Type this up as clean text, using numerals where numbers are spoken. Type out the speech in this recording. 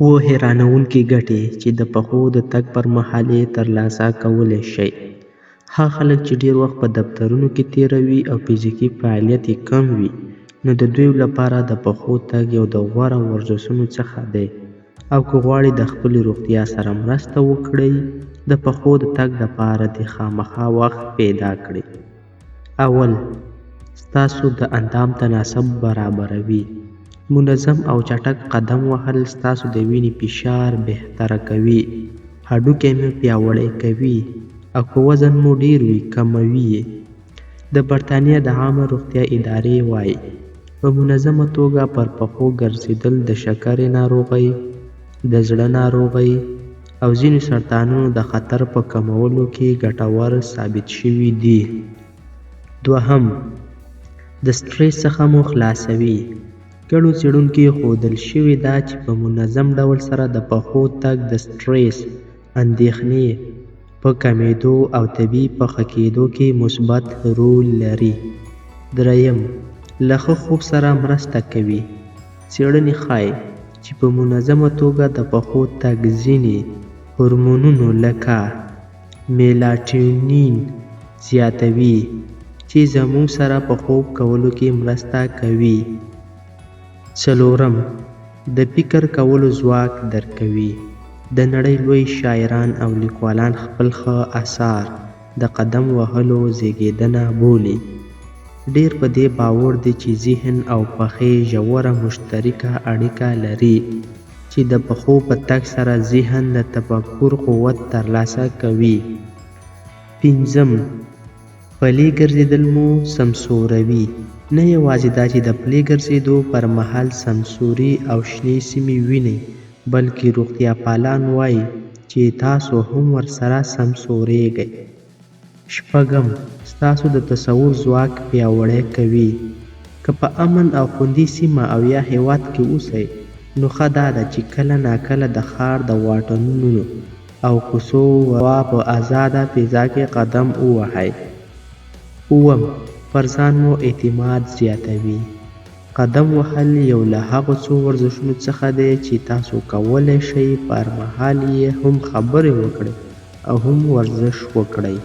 اووه حیرانوونکې ګټې چې د پښو د تګ پر مهال یې ترلاسه کولی شئ. هغه خلک چې ډېر وخت په دفترونو کې تېروي او فزیکي فعالیت یې کم وي، نو د دوی لپاره د پښو تګ یو د غوره ورزشونو څخه دی او که غواړئ د خپلې روغتیا سره مرسته وکړئ، د پښو د تګ لپاره دې خامخا وخت پیدا کړئ. اول، ستاسو د اندام تناسب برابروي. منظم او چټک قدم وهل ستاسو د وینې فشار بهتره کوي، هډوکي مو پیاوړي کوي او که وزن مو ډېر وي کموي یې. د برتانیا د عامه روغتیا ادارې وايي، په منظمه توګه پر پښو ګرځېدل د شکرې ناروغۍ، د زړه ناروغۍ او ځینو سرطانونو د خطر په کمولو کې ګټور ثابت شوي دي. دوهم، د سټرېس څخه مو خلاصوي. ګڼو څېړونکو ښودل شوې ده چې په منظم ډول سره د پښو تګ د سټرېس، اندېښنې په کمېدو او طبیعي په ښه کېدو کې مثبت رول لري. درېیم، له ښه خوب سره مرسته کوي. څېړنې ښايي چې په منظمه توګه د پښو تګ ځینې هورمونونو لکه میلاټونین زیاتوي چې زموږ سره په خوب کولو کې مرسته کوي. څلورم، د فکر کولو ځواک درکوي. د نړۍ لوی شاعران او لیکوالان خپل ښه اثار د قدم وهلو زیږنده بولي. ډېر په دې باور دي چې ذهن او پښې ژوره مشترکه اړیکه لري چې د پښو په تګ سره ذهن د تفکر قوت ترلاسه کوي. پنځم، پلي ګرځېدل مو سمسوروي. نه یوازې دا چې د پلي ګرځېدو پر مهال سمسورې او شنې سیمې وینئ، بلکې روغتیاپالان وايي چې تاسو هم ورسره سمسورېږئ. شپږم، ستاسو د تصور ځواک پیاوړی کوي. که په امن او خوندي سیمه او یا هېواد کې اوسئ، نو ښه دا ده چې کله ناکله د ښار د واټونو او کوڅو ورخوا په ازاده فضا کې قدم ووهئ. اووم، پر ځان مو اعتماد زیاتوي. قدم وهل یو له هغو څو ورزشونو څخه دی چې تاسو کولی شئ پر مهال یې هم خبرې وکړئ او هم ورزش وکړئ.